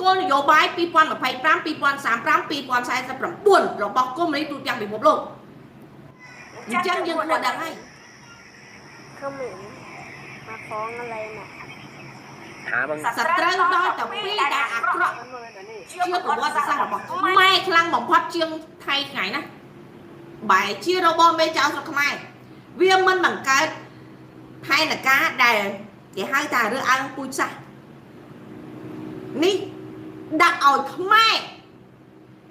គោលនយោបាយ2025 2035 2049របស់កុម្មុយនីសទូទាំងពិភពលោកអញ្ចឹងយើងគួរដឹងហើយ เขมรมาฟ้องอะไรเนี่ย ถามมึง សត្រូវដល់តែពីរដែលអាក្រក់ជាប្រវត្តិសាស្ត្ររបស់ខ្មែរខ្លាំងបំផុតជាងថៃថ្ងៃណាបែរជារបបមេចៅស្រុកខ្មែរវាមិនបង្កើតផែនការដែលគេហៅថារើសអើងពូជសាសន៍នេះដាក់ឲ្យខ្មែរ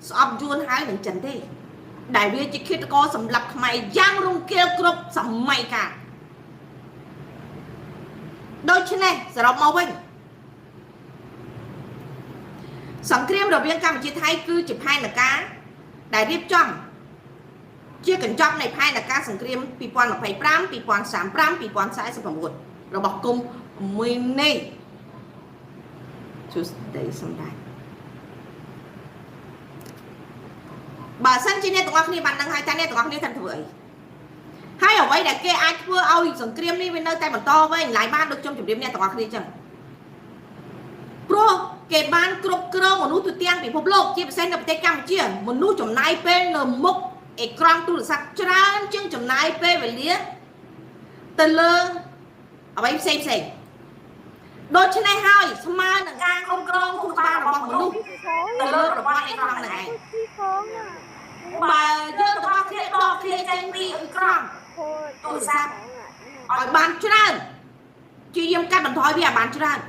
ស្អប់យួនហើយនឹងចិនទេដែលវាជាឃាតករសម្រាប់ខ្មែរយ៉ាងរង្គាលគ្រប់សម័យកាលដូច្នេះសរុបមកវិញ សង្គ្រាមរវាងកម្ពុជាថៃគឺជាផែនការដែលរៀបចំជាកញ្ចប់នៃផែនការសង្គ្រាម2025 2035 2049របស់គុំមួយនេះជួស្ដីសម្ដេចបើសិនជាអ្នកទាំងអស់គ្នាបានដឹងហើយតើអ្នកទាំងអស់គ្នាត្រូវធ្វើអីហើយអ្វីដែលគេអាចធ្វើឲ្យសង្គ្រាមនេះវានៅតែបន្តវែងឡាយបានដូចខ្ញុំជម្រាបអ្នកទាំងអស់គ្នាចឹង ព្រោះគេបានគ្រប់គ្រងមនុស្សទូទាំងពិភពលោកជាពិសេសនៅប្រទេសកម្ពុជាមនុស្សចំណាយពេលនៅមុខអេក្រង់ទូរស័ព្ទច្រើនជាងចំណាយពេលវេលាទៅលើអ្វីផ្សេងផ្សេងដូច្នេះហើយស្មើនឹងការគ្រប់គ្រងខួរក្បាលរបស់មនុស្សទៅលើប្រព័ន្ធអេក្រង់ហ្នឹងឯង พี่ฟ้องอ่ะ បើយើងទាំងអស់គ្នាដកគ្នាចេញពីអេក្រង់ โคตร ទូរស័ព្ទ ฟ้องอ่ะ ឲ្យបានច្រើនជាយាមកាត់បន្ថយវាឲ្យបានច្រើន